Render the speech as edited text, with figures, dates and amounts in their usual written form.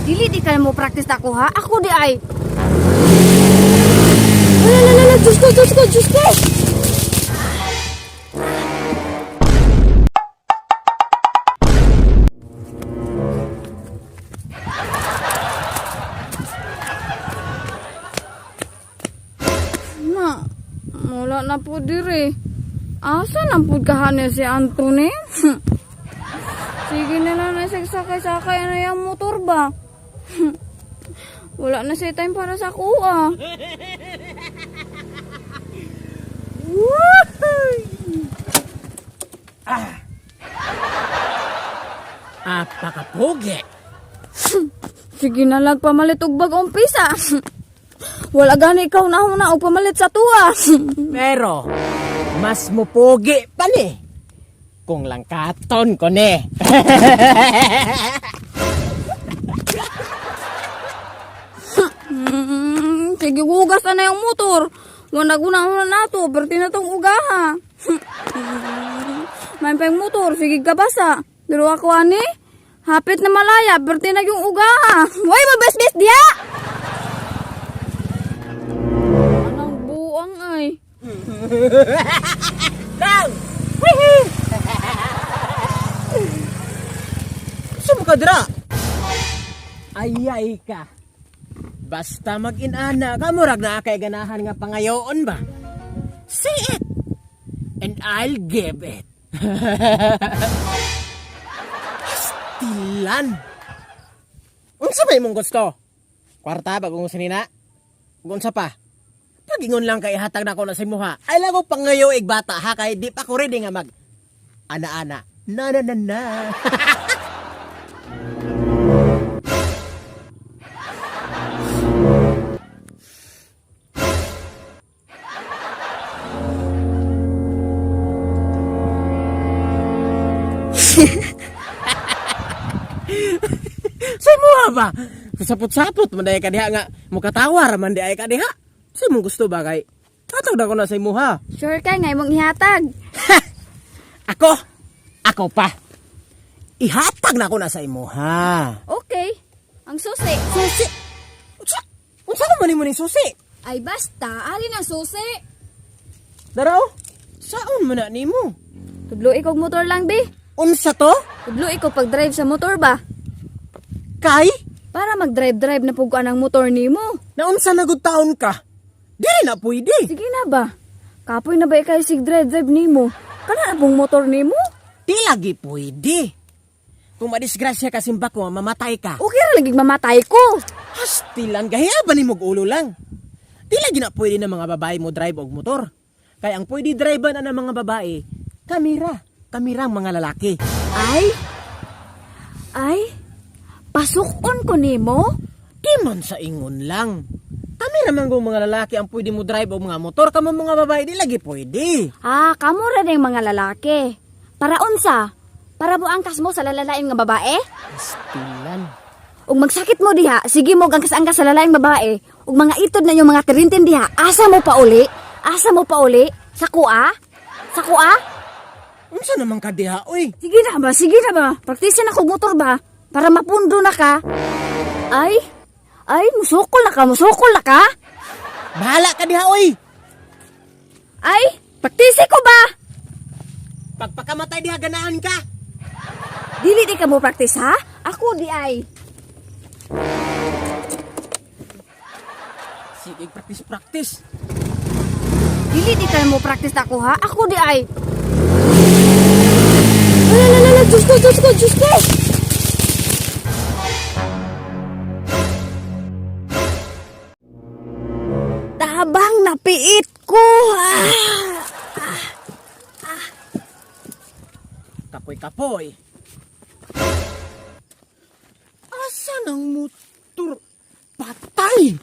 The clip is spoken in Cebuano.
Dili di ka mo practice ako ha. Ako di ay. Ala la la la, Diyos ko, Diyos ko, Diyos ko. Na, wala na po dire. Asa na po kahane si Anthony? Sige na lang na sakay-sakay na yung motor ba? Wala na siya time para sa kuha. Apakapugi. Sige na lang pamalit og bagong pisa. Wala gani ikaw na huna og pamalit sa tuwa. Pero, mas mupugi pa ni. Kung langkaton ko ni. Sige hugas na yung motor. Wala guna huna nato, perti na tong ugaha. May pa yung motor, sige kabasa. Pero ako ani, hapit na malaya, perti na yung ugaha. Way, mabes-bes diha! Anong buang ay? Lang! Gusto mo ka dira? Ayay ka. Basta mag-inana ka, murag na kay ganahan nga pangayoon ba? Say it! And I'll give it. Stilan! Unsa ba imong gusto? Kwarta bagong sinina? Unsa pa? Pagingon lang kay hatag na ko na sa imuha. Ay lang ko pangayo ig bata ha kay di pa ko ready nga mag ana-ana. Na na na na. Sa imuha ba? Sapot-sapot man day ka diha nga mukatawar man di ay ka diha. Sa imong gusto ba kay hatag na ko na sa imuha. Sure ka nga imong ihatag. Ako? Ako pa. Ihatag na ko na sa imuha. Okay. Ang susi. Susi. Unsa? Unsa ka man nimo ning susi? Ay basta, alin ang susi? Daraw. Saon man na nimo? Tudlo ikaw motor lang, be. Unsa to? Tudlo ikaw pag-drive sa motor ba? Kay? Para mag-drive-drive na pugkuan ang motor nimo. Naunsa na gud taon ka? Dili na pwede. Sige na ba? Kapoy na ba ikay sig drive-drive nimo? Kana na pong motor nimo? Di lagi pwede. Kung madisgrasya ka simba ko, mamatay ka. Okay ra lagi mamatay ko. Hastilan, gahiya ba ni mog ulo lang? Di lagi na pwede ng mga babae mo drive og motor. Kaya ang pwede drive na ng mga babae, kamera. Kamera ang mga lalaki. Ay. Ay. Pasukon ko nimo? Di man sa ingon lang. Kami naman kung mga lalaki ang pwede mo drive og mga motor, kamo mga babae di lagi pwede. Ah, kamo ra ning mga lalaki. Para unsa? Para mo angkas mo sa lalalain nga babae? Hastilan. Ug magsakit mo diha, sige mo angkas-angkas sa lalaing babae. Ug mga itod na yung mga tirintin diha, asa mo pa uli? Asa mo pa uli? Sa kuha? Sa kuha? Unsa naman ka diha, oy? Sige na ba? Sige na ba? Praktisa na kog motor ba? Para mapundo na ka. Ay, ay, musukol na ka, musukol na ka. Bahala ka diha, oy. Ay, praktisa ko ba? Pagpakamatay diha ganahan ka. Dili di ka mo praktis ha? Ako di ay. Sige, practice practice. Dili di ka mo praktis ako ha? Ako di ay. Ala la la la, Diyos ko, Diyos ko, Diyos ko. Tabang napiit ko. Ah. Kapoy-kapoy. Asa ng motor? Patay!